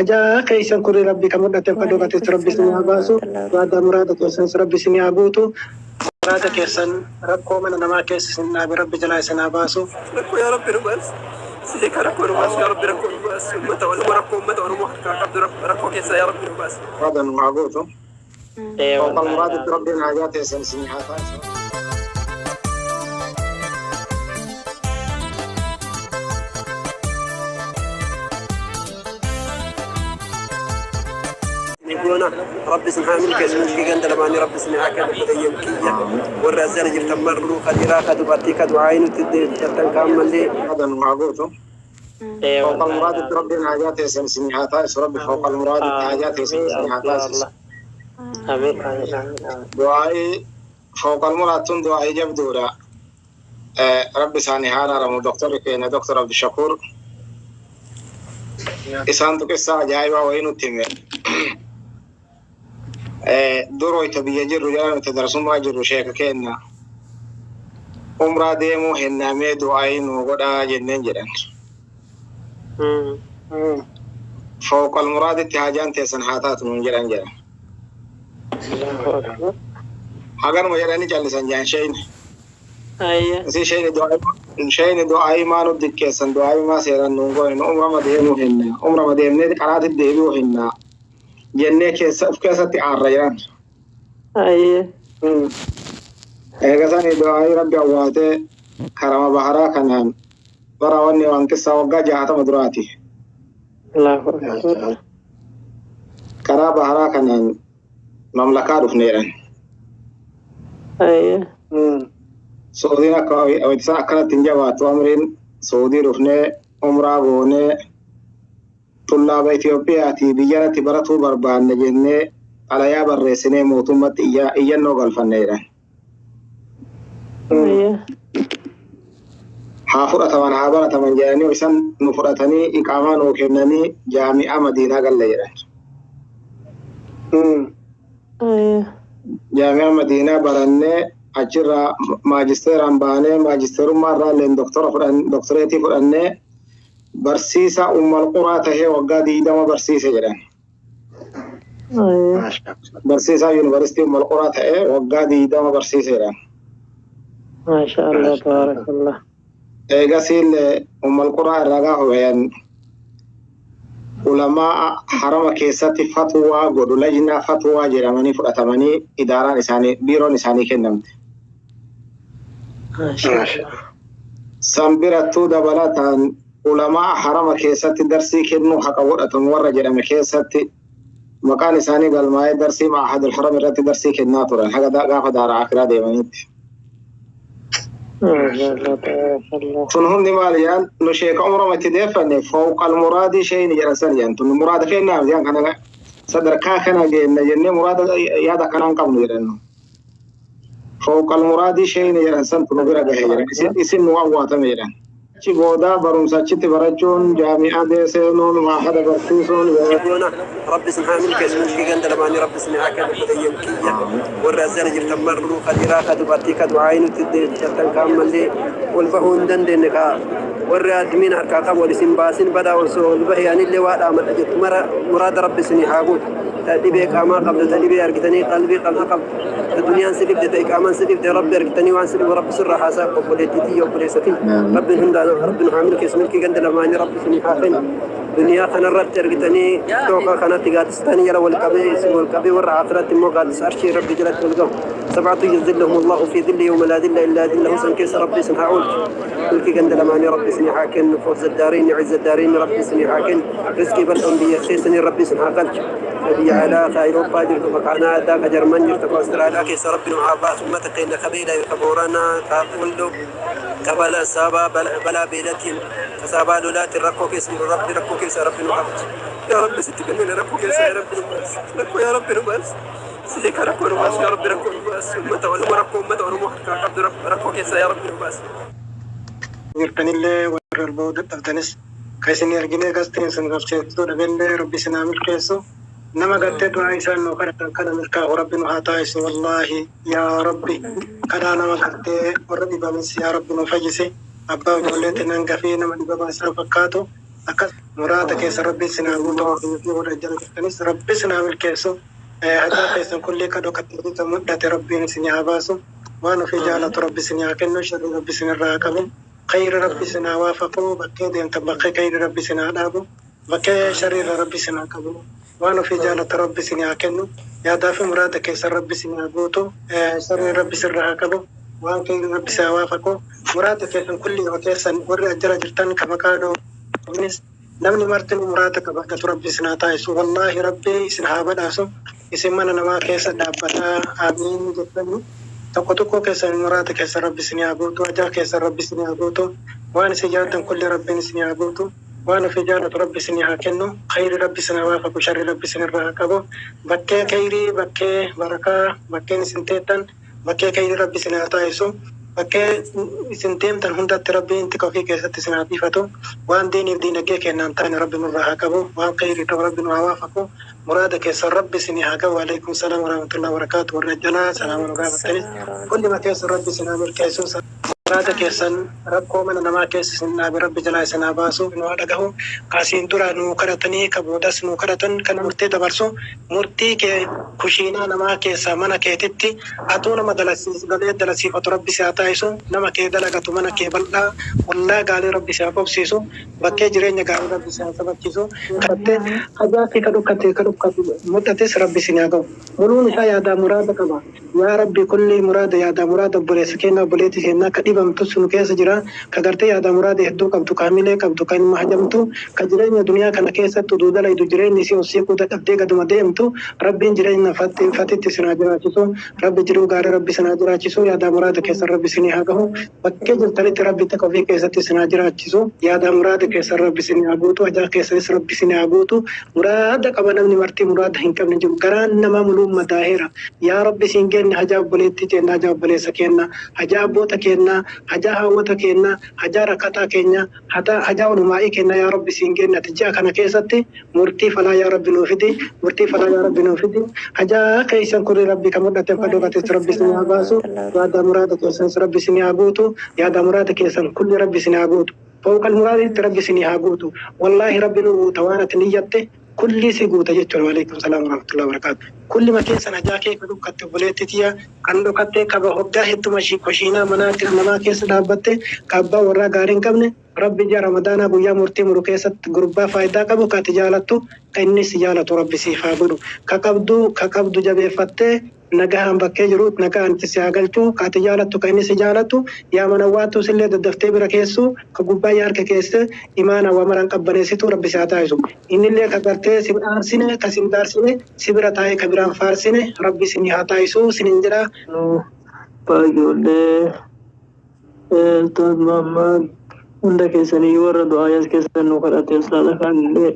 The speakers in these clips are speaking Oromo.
Hajaa keessan kun Rabbi kan mul'ateef kan dhokates Waalaikum Rabbi isin haa salaam baasu. warahmatullahi Waadaa wabarakatuh. Muraada keessanis Rabbi isin haa guutu. Muraada keessan rakkoo mana namaa keessa isin dhaabe Rabbi jalaa isin haa baasu. Rakkoo yaa Rabbi nu baas. Siika rakkoo nu baas yaa Rabbi, rakkoo nu baas. Uummata Oromoo, rakkoo uummata Oromoo harkaa qabdu rakkoo keessa yaa Rabbi nu baas. Muraada nu haa guutu. Ee Fawqa wallaahi muraaditti amiin. Rabbiin hajaa teessan isin haa taasisu. Goona Rabbi isin haa milkeessu, milkii ganda lamaanii Rabbi isin haa kennu. Obboleeyyan kiyya warri as jala jirtan marruu, ka dhiiraa, ka dubartii, ka du'aa'ii nutti deebiftan kaan mallee. Muraada nu haa guutu. Ee Fawqa wallaahi muraaditti amiin. Rabbiin hajaa teessan isin haa taasisu. Rabbi fawqa muraaditti hajaa teessan Amiin isin haa yaa taasisu. Allah. Amiin amiin amiin amiin. Du'aa'ii fawqa muraad tun du'aa'ii jabduudha. Rabbi isaanii haa araaramu, doktorri keenya Doktor Abdushakuur isaantu qissaa ajaa'ibaa wayii nutti hime. Dur wayita biyya jirru jala nuti darsummaa jirru sheeka keenya umraa deemuu hennaamee du'aa'ii nuu godhaa jenneen jedhan. Fawqal muraaditti hajaan teessan haa taatu nuun jedhan jedhan. Allahu akbar. Haganuma jedhanii callisan jaan sheeyni. Ayya. Isii sheeyni du'aa'ii maa nu diqqeessan, du'aa'ii maa seeraan nuun goone, nu umrama deemuu hennaa, umrama deemnee qaraati deebi'uu hennaa jennee keessa of keessatti aarra jedhan. Ayya. Eega sanii du'aa'ii Rabbi awwaatee karama baharaa kanaan bara wanni waan qissaa waggaa 60 duraati. Allahu akbar. Karaa baharaa kanaan mamlakaa dhufne jedhan. Ayya. Suudiin akka isaan akkanatti hin jabaattu amriin Suudii dhufnee umraa goonee tullaaba Itiyoophiyaatii biyyanatti baratuu barbaanne jennee xalayaa barreessinee mootummatti iyyannoo galfanne jedhan. Ayya. Haa fudhataman, haa barataman jedhanii isaan nu fudhatanii iqaamaa nuu kennanii jaami'aa Madiinaa galle jedhan. Ayya. Jaami'aa Madiinaa barannee achirraa maajisteeraan baanee maajisteerummaa irraa illee doktora fudhan, doktoreetii fudhannee barsiisaa Ummal Quraa tahee waggaa 20 barsiise jedhan. Ayya. Barsiisaa yuunivarsiitii Ummal Quraa ta'ee waggaa 20 barsiise jedhan. Maasha Allah tabaarakallah. Eegasiillee Ummal Quraa irraa gaafa bayan ulamaa harama keessatti fatwaa godhu, lajnaa fatwaa jedhamanii fudhatamanii idaaraan isaanii, biiroon isaanii kennamte. Maasha Allah. San birattuu dabalataan ulamaa harama keessatti darsii kennuu haqa godhatamu warra jedhame keessatti maqaan isaanii galmaa'ee darsii ma'ahadul haram irratti darsii kennaa turan haga gaafa daara akiraa deemanitti. Maasha Allah tabaarakallah. Tun hundi maal jaan, nu sheeka umrama itti deeffanne fawqal muraadii sheeyni jedhan san jaan, tun muraada kennaaf jaan, kana sadarkaa kana geenna jennee muraada yaada kanaan qabnu jedhan. Fawqal muraadii sheeyni jedhan san tun bira gahe jedhan, isin nu awwaatame jedhan. Achi boodaa barumsa achitti barachuun, jaami'aa deeseenuun, maahada barsiisuun. Goona Rabbi isin haa milkeessu, milkii ganda lamaanii Rabbi isin haa kennu. Obboleeyyan kiyya warri as jala jirtan marruu, ka dhiiraa, ka dubartii, ka du'aa'ii nutti deebiftan kaan mallee ol bahuu hin dandeenye, ka warri admiin harkaa qabu ol isin baasin badaa osoo ol bahee anillee waa dhaamadha jettu mara, muraada Rabbi isin haa guutu. Ta dhibee qaamaa qabdu, ta dhibee argitanii qalbii qabdu qabdu, ta duniyaan si dhibde, ta iqaamaan si dhibde, Rabbi argitanii waan si dhibu Rabbi sirraa haasaa. Obboleettii tiyya, obboleessa tiyya, Rabbiin hundaan Rabbi nu haa milkeessu, milkii ganda lamaanii Rabbi isin haa kennu. Duniyaa kanarratti argitanii tooka kanatti gaaddisatanii jala wal qabee isin wal qabee, warra aakiratti immoo gaaddisa arshii Rabbi jalatti wal gahu, سبعة يظلهم الله في ظله يوم لا ظل إلا ظله, san keessa Rabbi isin haa oolchu. Milkii ganda lamaanii Rabbi isin haa kennu. فوز الدارين عز الدارين Rabbi isin haa kennu. Rizqii bal'oon biyya keessanii Rabbi isin haa galchu. Ka biyya alaa, ka Awurooppaa jirtu, ka Kaanaadaa, ka Jarman jirtu, ka Awustiraaliyaa keessa Rabbi nu haa baasu. Ummata keenya ka beelaa, ka Booranaa, ka Walloo, ka balaa sabaa balaa beelatiin, ka sabaa lolaatiin rakkoo keessa jiru, Rabbi rakkoo keessa Rabbi nu haa baasu. Yaa Rabbi sitti kennine, rakkoo keessa yaa Rabbi nu baasi. Rakkoo yaa Rabbi nu baasi. Siika rakkoo nu baasi yaa Rabbi, rakkoo nu baasi. Ummata Oromoo, rakkoo uummata Oromoo harkaa qabdu rakkoo keessa yaa Rabbi nu baasi. Jirtanillee warri ol ba'uu dadhabdanis, ka isin arginee gasteen sun qabseessuu dhabillee, Rabbi isin haa milkeessu. Nama gartee du'aa isaan nuu kadhatan kana milkaa'u Rabbi nu haa taasisu. Wallaahi yaa Rabbi, kadhaa nama gartee warra dhibames yaa Rabbi nu fayyisi. Abbaa ijoolleetiin hangafii nama dhibamaa isaan fakkaatu. Akkas muraada keessa rabbi isin haa guutu, warra jala jirtanis rabbi isin haa milkeessu. Hajaa keessan kullee ka dhokatee mul'ate rabbiin isin haa baasu. Waan ofii jaalatu rabbi isin haa kennu, sharri rabbi isin irraa haa qabu. Khayri rabbi isin haa waafaqu, bakkee deemtan bakkee khayri rabbi isin haa dhaabu, bakkee sharri irraa rabbi isin haa qabu. Waan ofii jaalatu rabbi isin haa kennu. Yaadaa fi muraada keessan rabbi isin haa guutu. Sharri rabbi isin irraa haa qabu. Waan khayri rabbi isin haa waafaqu. Muraada keessan kulli yoo keessan warri ajjala jirtan ka maqaa dhoonis namni martinuu muraada qaba gatu rabbi isin haa taasisu. Wallaahi rabbi isin haa badhaasu. Isin mana namaa keessa dhaabbataa amiin jettanii tokko tokko keessan muraada keessan rabbi isin haa guutu. Ajaa keessan rabbi isin haa guutu. Waan isin yaaddan kulli rabbiin isin haa guutu. Waan ofii jaalatu rabbi isin haa kennu. Khayri rabbi isin haa waafaqu, sharri rabbi isin irraa haa qabu. Bakkee khayrii, bakkee barakaa, bakkeen isin teettan bakkee khayrii rabbi isin haa taasisu. Bakkee isin deemtan hundatti rabbiin tika ofii keessatti isin haa tiifatu. Waan diiniif diinagdee kennaan taane rabbi nurraa haa qabu. Waan khayrii ta'u rabbi nu haa waafaqu. Muraada keessan rabbi isin haa ga'u. Alaikum salaam warahmatullahi wabarakatuh. Warra jalaa salaama nu gaafattanis kullima keessan rabbi isin haa milkeessu. Muraada keessan rakkoo mana namaa keessa isin dhaabe rabbi jalaa isin haa baasu. Nu haa dhagahu. Kaasiin dura nu kadhatanii ka boodas nu kadhatan kan murtee dabarsu murtii kee kushiinaa namaa keessaa mana keetitti atuu nama galee dalasiifatu rabbi si haa taasisu. Nama kee dalagatu mana kee bal'aa ollaa gaarii rabbi si haa qobsiisu. Bakkee jireenya gaarii rabbi si haa sabachiisu. Kattee hajaa kee ka dhukkate ka dhukkatu mul'ates rabbi isin haa ga'u. Muluun isaa yaadaa muraada qaba. Yaa rabbi kulli muraada yaadaa muraada obboleessa keenya obboleettii keenya ka dhibamtus nu keessa jira. Ka gartee yaadaa muraada hedduu qabdu ka hamilee qabdu ka ilma hajamtu ka jireenya duniyaa kana keessatti uduu dalaydu jireenyi isii ol siiquu dadhabdee gaduma deemtu rabbiin jireenya fatitti isin haa jiraachisu. Rabbi jiruu gaarii rabbi isin haa jiraachisu. Yaadaa muraada keessan rabbi isin haa gahu. Bakkee jirtanitti rabbi tika ofii keessatti isin haa jiraachisu. Yaadaa muraada keessan rabbi isin haa guutu. Hajaa keessanis rabbi isin haa guutu. Muraada qaba namni martii muraada hin qabne jiru. Garaan namaa muluun madaaheera. Yaa rabbi isin kenne hajaa obboleettii teenna, hajaa obboleessa keenna, hajaa abboota keenna, hajaa haawwota keenna, hajaa rakkataa keenya, hajaa ulumaa'ii keenna yaa rabbi isin kenne ati ji'a kana keessatti murtii falaa yaa rabbi nuu fidi, murtii falaa yaa rabbi nuu fidi. Hajaa keessan kulli rabbi ka mul'ateef ka dhokates rabbi isin haa baasu. Yaadaa muraada keessanis rabbi isin haa guutu. Yaadaa muraada keessan kulli rabbi isin haa guutu. Fawqal muraaditti rabbi isin haa guutu. Wallaahi rabbi nu guuta waan ati niyyatte kulli si guuta jechuudha. Waalaikum salaam warahmatullahi wabarakatuh. Kulli ma keessan hajaa kee ka dhokkatte obboleetti tiyya kan dhokatte kaba hoggaa hedduma kushiinaa manaa namaa keessa dhaabbatte ka abbaa warraa gaarii hin qabne rabbi ji'a ramadaanaa guyyaa murtii muru keessatti gurbaa faayidaa qabu ka ati jaalattu ka inni si jaalatu rabbi siif haa godhu. Ka qabdu jabeeffattee nagahaan bakkee jiru nagahaan itti si haa galchu. Ka ati jaalattu ka inni si jaalatu yaa mana waattu sillee daddaftee bira keessu ka gubbaa yaa harka keesse imaana waa maraan qabbaneessitu rabbi si haa taasisu. Innillee ka gartee sin aarsine ka sin daarsine si bira taa'ee ka biraan faarsine rabbi isin haa taasisu sinin jedha. Ijoollee Ustaaz Muhammad hunda keessanii warra du'aa keessan nu kadhate ustaaza kaanillee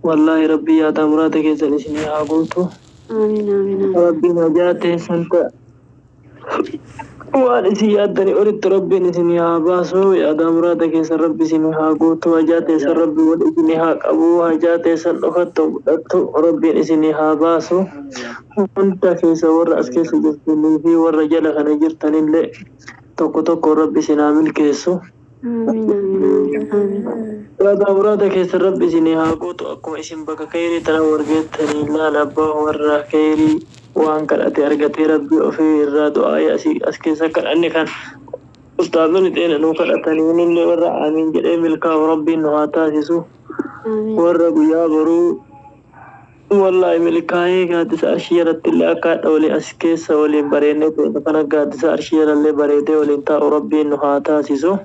wallaahi rabbi yaadaa muraada keessan isinii haa guutu. Amiin, amiin, amiin. Rabbiin hajaa teessan ta'a. Waan isin yaaddanii olitti rabbiin isinii haa baasu. Yaadaa muraada keessan rabbi isinii haa guutu. Hajaa teessan rabbi wal isinii haa qabu. Hajaa teessan dhokattu mul'attu rabbiin isinii haa baasu. Hunda keessa warra as keessa jirtanii fi warra jala kana jirtanillee tokko tokko rabbi isin haa milkeessu. Amiin, amiin, amiin, amiin. Yaadaa muraada keessan rabbi isinii haa guutu. Akkuma isin bakka kayrii tana wargeettanii laala abbaa warra kayrii waan kadhate argatee rabbi ofii irraa du'aa asii as keessa kadhanne kan ustaazonni xeena nuu kadhatanii nullee warra amiin jedhee milkaa'u rabbiin nu haa taasisu. Amiin. Warra guyyaa boruu wallaahi milkaa'ee gaaddisa arshii jalatti illee akka hadha waliin as keessa waliin bareennee ta'e kana gaaddisa arshii jalallee bareedee waliin taa'u rabbiin nu haa taasisu.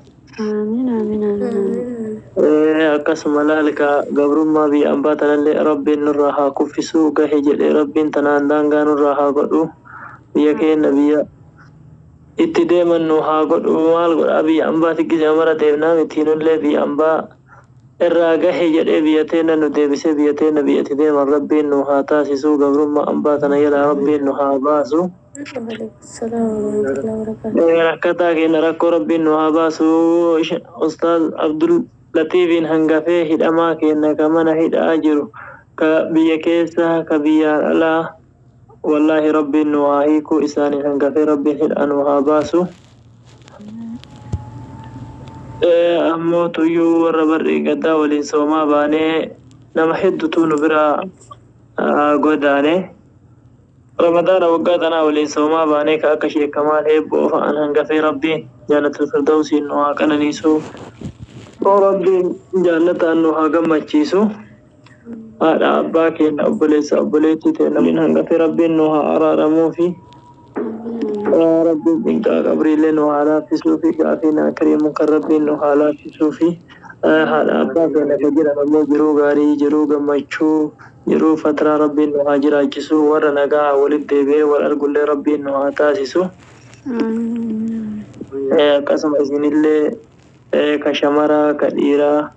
Amiin, amiin, amiin, amiin. Akkasuma laalka gabrummaa biyya ambaa tanallee rabbiin nurraa haa kuffisu gahe jedhee rabbiin tanaan daangaa nurraa haa godhu, biyya keenya biyya itti deeman nu haa godhu. Maal godhaa, biyya ambaa xiqqisee mara deemnaa miti. Nullee biyya ambaa irraa gahe jedhee biyya teenya nu deebisee biyya teenya biyya itti deeman rabbiin nu haa taasisu, gabrummaa ambaa tana jalaa rabbiin nu haa baasu. Waalaikum salaam warahmatullahi wabarakatuh. Rakkataa keenya rakkoo rabbiin nu haa baasu. Ustaaz Abdul Latiifiin hangafee hidhamaa keenya ka mana hidhaa jiru ka biyya keessa ka biyyaan alaa wallaahi rabbiin nu haa hiikuu, isaaniin hangafee rabbiin hidhaa nu haa baasu. Ammoo tuyyuu warra barri gaddaa waliin soomaa baanee nama hedduutu nu bira godaane. Ramadaana waggaa tanaa waliin soomaa baanee ka akka sheekamaan eebboo fa'aan hangafee Rabbiin jannatul firdawsiin nu haa qananiisu. Rabbiin jannataan nu haa gammachiisu. Haadha abbaa keenya obboleessa obboleettii teenya waliin hangafee Rabbiin nu haa araaramuu fi Rabbiin xinqaa qabriilee nu haa laaffisuu fi gaafii naa kariimu kan Rabbiin nu haa laaffisuu fi haadha abbaa keenya ka jiran ammoo jiruu gaarii jiruu gammachuu jiruu fatraa Rabbiin nu haa jiraachisu warra nagaa walitti deebi'ee wal argullee Rabbiin nu haa taasisu. Akkasuma isinillee ka shamaraa ka dhiiraa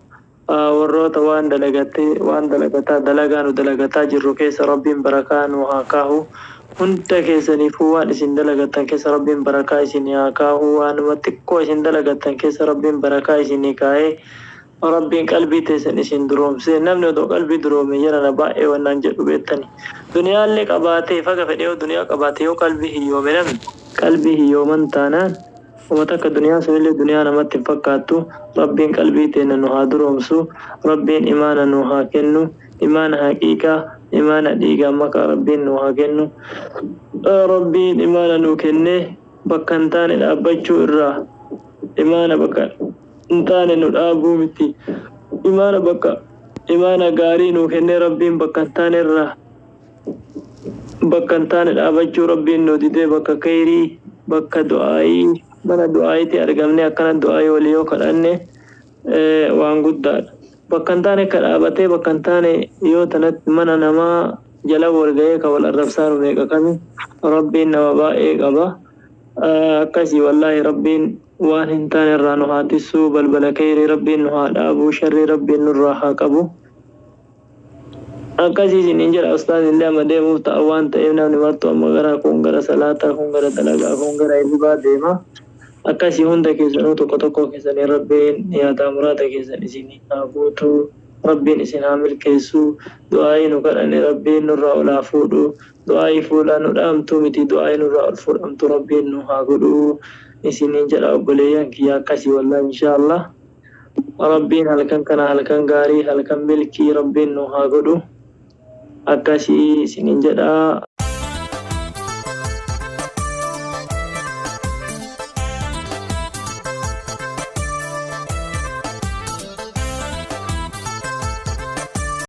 warroota waan dalagattee waan dalagataa dalagaa nu dalagataa jirru keessa Rabbiin barakaa nu haa kaahu. Hunda keessaniifuu waan isin dalagattan keessa Rabbiin barakaa isinii haa kaahu. Waanuma xiqqoo isin dalagattan keessa Rabbiin barakaa isinii kaa'ee Rabbiin qalbii teessan isin duroomsee namni otoo qalbii duroome jedhana baay'ee wannaan jedhu beektani. Duniyaallee qabaatee faga fedhee yoo duniyaa qabaate yoo qalbii hiyyoome namni qalbii hiyyooman taanaan uummata akka duniyaa sunillee duniyaa namatti hin fakkaattu. Rabbiin qalbii teenya nu haa duroomsu. Rabbiin imaana nu haa kennu. Imaana haqiiqaa imaana dhiigaa maqaa Rabbiin nu haa kennu. Rabbiin imaana nu kennee bakka hin taane dhaabbachuu irraa imaana bakka hin taane nu dhaabuu miti. Imaana bakka imaana gaarii nu kennee Rabbiin bakka hin taane irraa bakka hin taane dhaabachuu Rabbiin nu didee bakka khayrii bakka du'aayii mana du'aayiitti argamne akkana du'aayii walii yoo kadhanne waan guddaadha. Bakka hin taane ka dhaabatee bakka hin taane yoo tanatti mana namaa jala wal ga'ee ka wal arrabsaa nu meeqa kami Rabbiin nama baay'ee qaba. Akkasii wallaahi Rabbiin waan hin taane irraa nu haa tiksuu balbala khayrii Rabbiin nu haa dhaabu sharrii Rabbiin nurraa haa qabu. Akkasii isiniin jedha ustaaz illee amma deemuuf ta'a waan ta'eef namni martuu amma gara kun gara salaataa kun gara dalagaa kun gara hirribaa deema. Akkasii hunda keessanuu tokko tokko keessanii Rabbiin yaadaa muraada keessan isinii haa guutu. Rabbiin isin haa milkeessu. Du'aayii nu kadhanne Rabbiin nurraa ol haa fuudhu. Du'aayii fuulaa nu dhaamtu miti du'aayii nurraa ol fuudhamtu Rabbiin nu haa godhu. Isiniin jedha obboleeyyan kiyya akkasii wallaahi inshaallah. Rabbiin halkan kana halkan gaarii halkan milkii Rabbiin nu haa godhu. Akkasii isiniin jedha.